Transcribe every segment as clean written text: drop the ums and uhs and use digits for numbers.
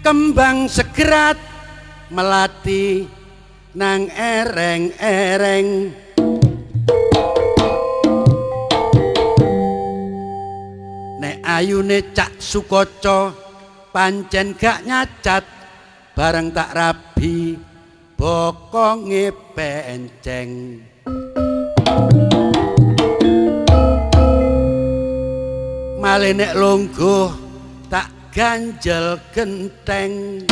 Kembang segerat melati nang ereng-ereng. Nek ayune Cak Sukoco pancen gak nyacat, bareng tak rabi bokonge penceng. Male nek lungguh tak ganjel genteng.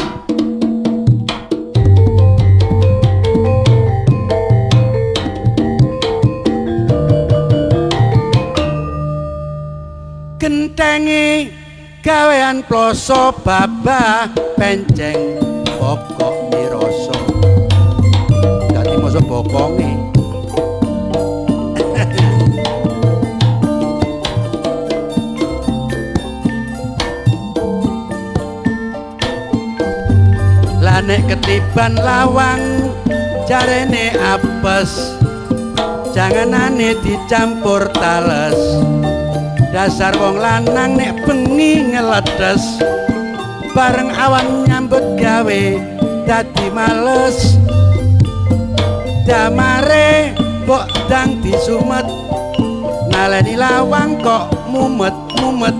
Gentenge gawean ploso babah penceng pokok miroso. Dadi mosok bokonge. Lah nek ketiban lawang jarene apes, janganane dicampur tales. Dasar wong lanang nek bengi ngeledes, bareng awan nyambut gawe dadi males. Damare mbok dang disumet, naleni lawang kok mumet-mumet.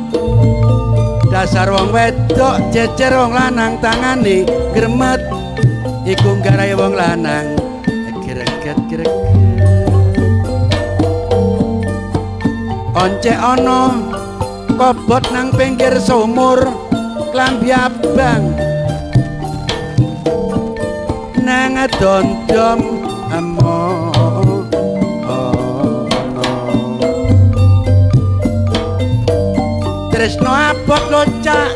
Dasar wong wedok jejer wong lanang tangane gremet, iku nggarai wong lanang greget-greget. Oncek ana kobot nang pinggir sumur, klambi abang nang dondom amo. Tresno abot locak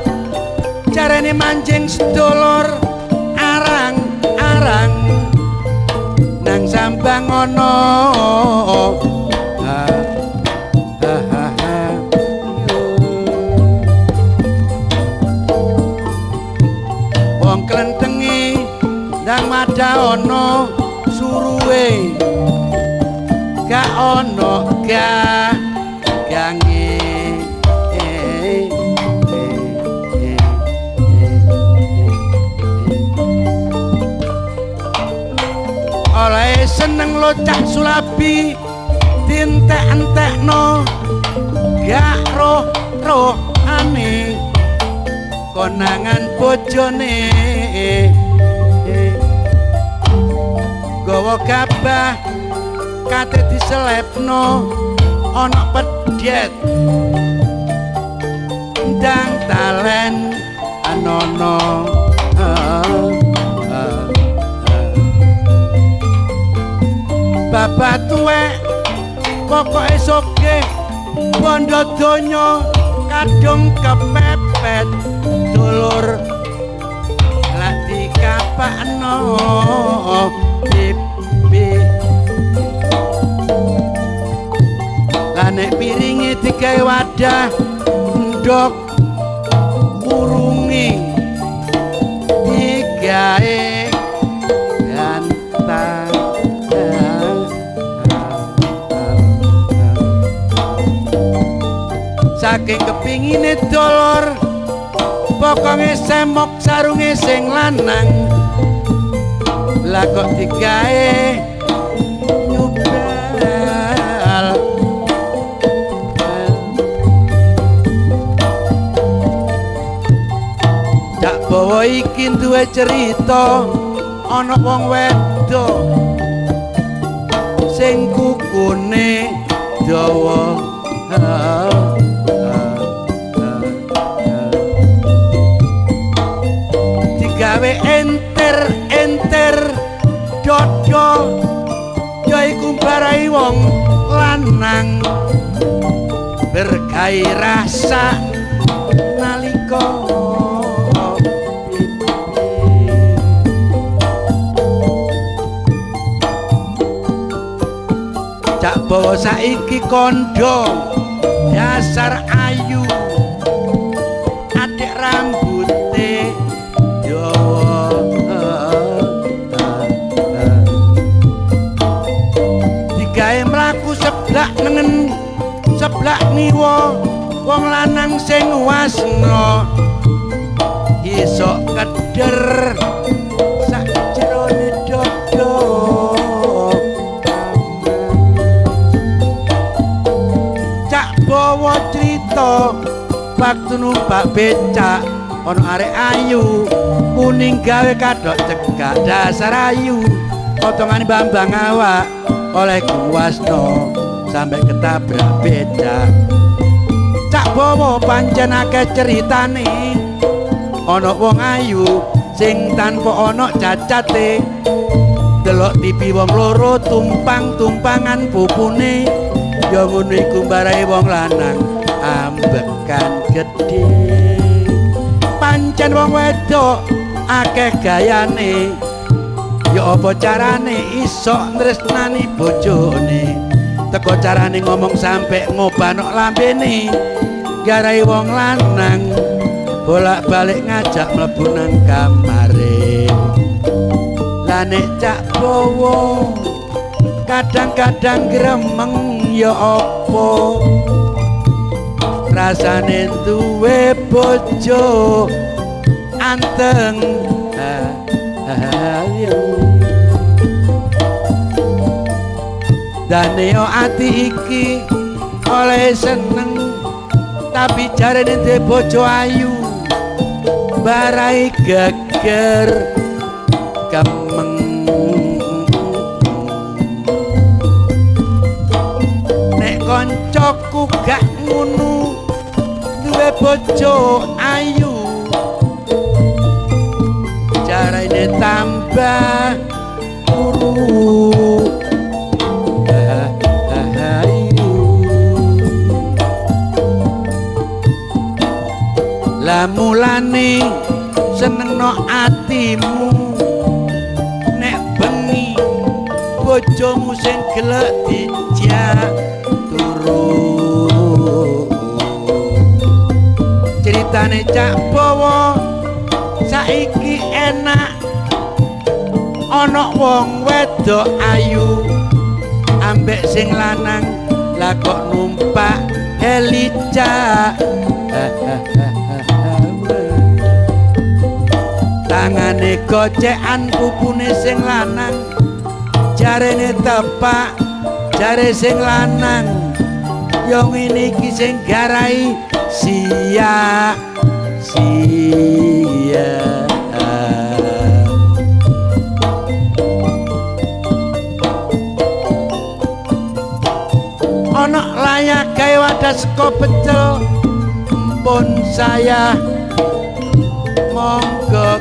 carane mancing sedulur arang-arang nang sambang ana. Wong klentengi ndang madah ana suruwe, gak ana gange. Oleh seneng locak sulabi dientek-entekno, gak roh-rohane konangan bojone. Gawa gabah kate diselepno ana pedhet ndang talen anono. Bapak tuwek pokoke sogeh bondo donya kadung kepepet dulur lak dikapakno pipi. Lah nek piringe digawe wadah ndok murunge digawe gantang. Saking kepingine dolor pokonge semok sarunge sing lanang, lah kok digawe nyubal. Cak Bawa iki duwe cerita ana wong wedok sing kukune dawa. Digawe enter-enter dodo yaiku barai wong lanang bergairah sak nalika pipi. Cak Bawa saiki kandha dasar ayu adik rambute dawa. Digawe mlaku seblak nengen seblak ngiwa, wong lanang sing wasna iso metu numpak becak ana arek ayu kuning gawe kathok cekak dasar ayu potongane Bambang awak oleh kuwasno sampe ketabrak becak. Cak Bowo pancen akeh ceritane ana wong ayu sing tanpa ana cacate delok TV wong loro tumpang-tumpangan pupune ya ngono iku mbarae wong lanang ambekan gedhe. Pancen wong wedok akeh gayane ya apa carane iso tresnani bojone teko carane ngomong sampe ngobanok lambene garai wong lanang bolak-balik ngajak mlebu nang kamare. Lah nek Cak Bowo kadang-kadang gremeng ya apa rasane duwe bojo anteng ayo dane yo ati iki oleh seneng tapi jarene duwe bojo ayu barai geger kemeng. Nek koncoku gak ngono duwe bojo ayu carane tambah kuru ayu. Lah mulane senengno atimu nek bengi bojomu sing gelek dijak turu. Ceritane Cak Bowo saiki enak ana wong wedok ayu ambek sing lanang lah kok numpak helica tangane gocekan pupune sing lanang jarene tepak jare sing lanang yo ngene iki sing garai sia sia. Ana layak gawe wadah saka pecel empun saya monggo